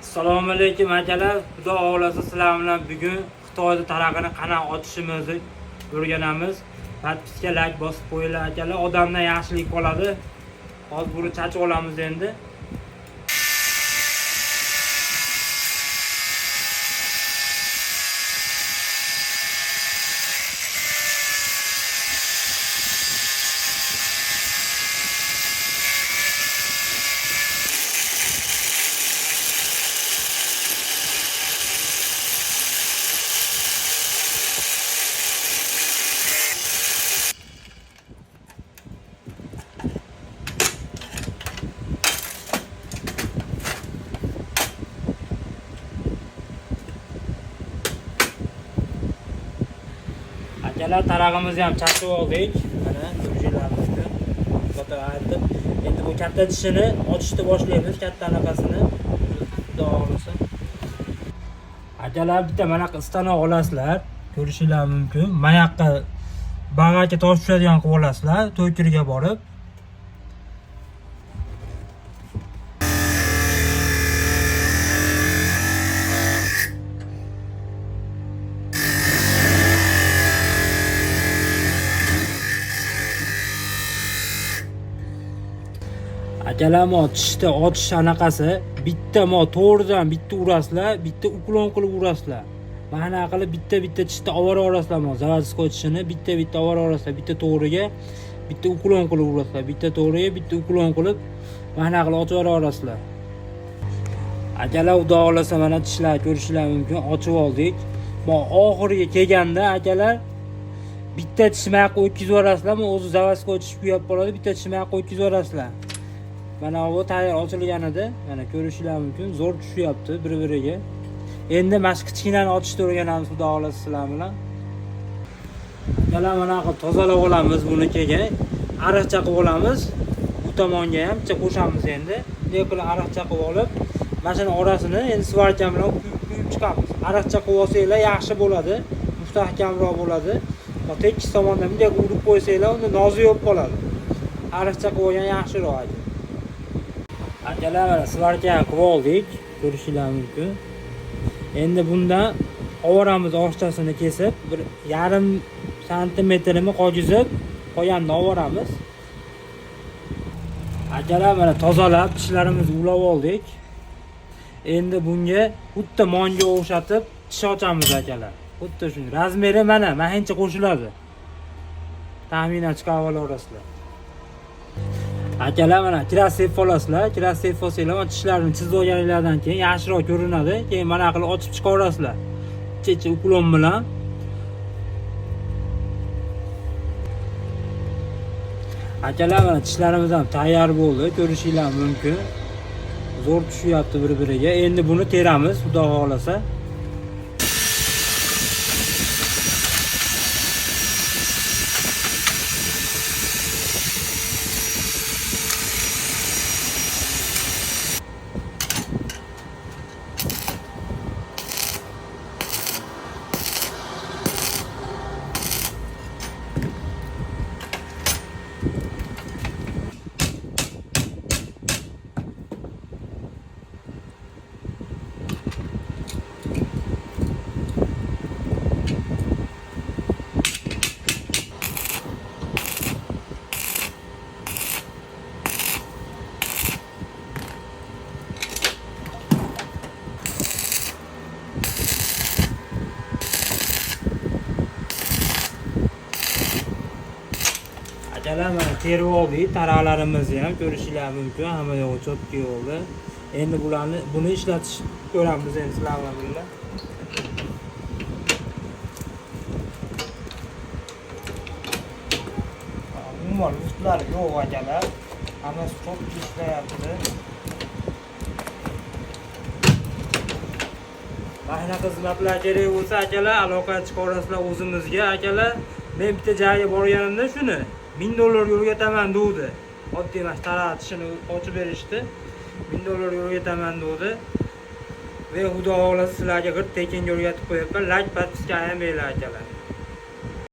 Assalomu alaykum akalar. Xudo xohlasa sizlar bilan bugun Xitoyda taraqini qanaqa otishimizni o'rganamiz. Podpiska like bosib qo'yinglar akalar. Odamdan yaxshilik qoladi. Hozir buni chachib olamiz endi. Akalar tarag'imizni ham chachib oldik. Mana ko'rishingiz mumkin. Foto aytib, endi bu katta tishini ochishni boshlaymiz, katta anaqasini. Xudo xohlasa. Akalar bitta mana stanok olasizlar, ko'rishingiz mumkin. Mana yoqqa bag'aga tosh tushadigan qilib olasizlar, to'kirga borib. Akalar mo tishda otish anaqasi bitta mo to'g'ridan bitta urasizlar, bitta uklon qilib urasizlar. Mana qilib bitta bitta tishda ovoraverasizlar mo заводской tishini bitta bitta ovoraverasizlar, bitta to'g'riga, bitta uklon qilib urasizlar, bitta to'g'riga, bitta uklon qilib mana qilib ochib yuboraverasizlar. Akalar xudo xohlasa mana tishlar ko'rishinglar mumkin, ochib oldik. Mo oxiriga kelganda akalar bitta tish mana yoqqa o'tkazib yuborasizlar, o'zi заводской tish kuyab qoladi, bitta tish mana yoqqa o'tkazib yuborasizlar. Mana bu tayyor ochilgan edi. Mana ko'rishinglar mumkin, zo'r tushyapti bir-biriga. Endi mana shu kichkinani ochishni o'rganamiz xudo xohlasa sizlar bilan. Akalar mana qilib tozalab olamiz buni keyin. Ariqcha qilib olamiz. Bu tomonga ham bitta qo'shamiz endi. Bunday qilib ariqcha qilib olib, mana shuni orasini endi svarka bilan quyib chiqamiz. Ariqcha qilib olsanglar yaxshi bo'ladi, mustahkamroq bo'ladi. Tekis tomondan bunday urib qo'ysanglar, unda nozik bo'lib qoladi. Ariqcha qilib olgan yaxshiroq aka. Akalar mana svarka ham qilib oldik, ko'rishinglar mumkin. Endi bundan ovoramiz oshchasini kesib, bir yarim santimetrini qolgizib, qolganini ovoramiz. Akalar mana tozalab tishlarimizni ulab oldik. Endi bunga xuddi monga o'xshatib tish ochamiz akalar. Xuddi shuni. Razmeri mana hincha qo'shiladi. Taxminan chiqarib olaverasizlar. Akalar mana kiras sepib olasizlar, kiras sepib olsanglar, mana tishlarini chizib olganinglardan keyin yaxshiroq ko'rinadi. Keyin mana qilib ochib chiqaverasizlar. Checha uklon bilan. Akalar mana tishlarimiz ham tayyor bo'ldi, ko'rishinglar mumkin. Zo'r tushyapti bir-biriga. Endi buni teramiz, xudo xohlasa. Akalar mana terib oldik, taraqlarimizni ham ko'rishinglar mumkin, hamma yo'g'i cho'tki bo'ldi. Endi buni ishlatish ko'ramiz endi sizlar bilan birga. Umuman luftlar yo'q akalar. Hammasi cho'tki ishlayapti. Mana xizmatlar kerak bo'lsa akalar, aloqa chiqarasizlar o'zimizga akalar. Men bitta joyga borganimda shuni $1000 o'rgataman degdi. Oddiy mana taraq tishini ochib berishdi. $1000 o'rgataman degdi. Va xudo xohlasa sizlarga g'irt tekinga o'rgatib qo'yapman. Like, podpiska ayamanglar akalar.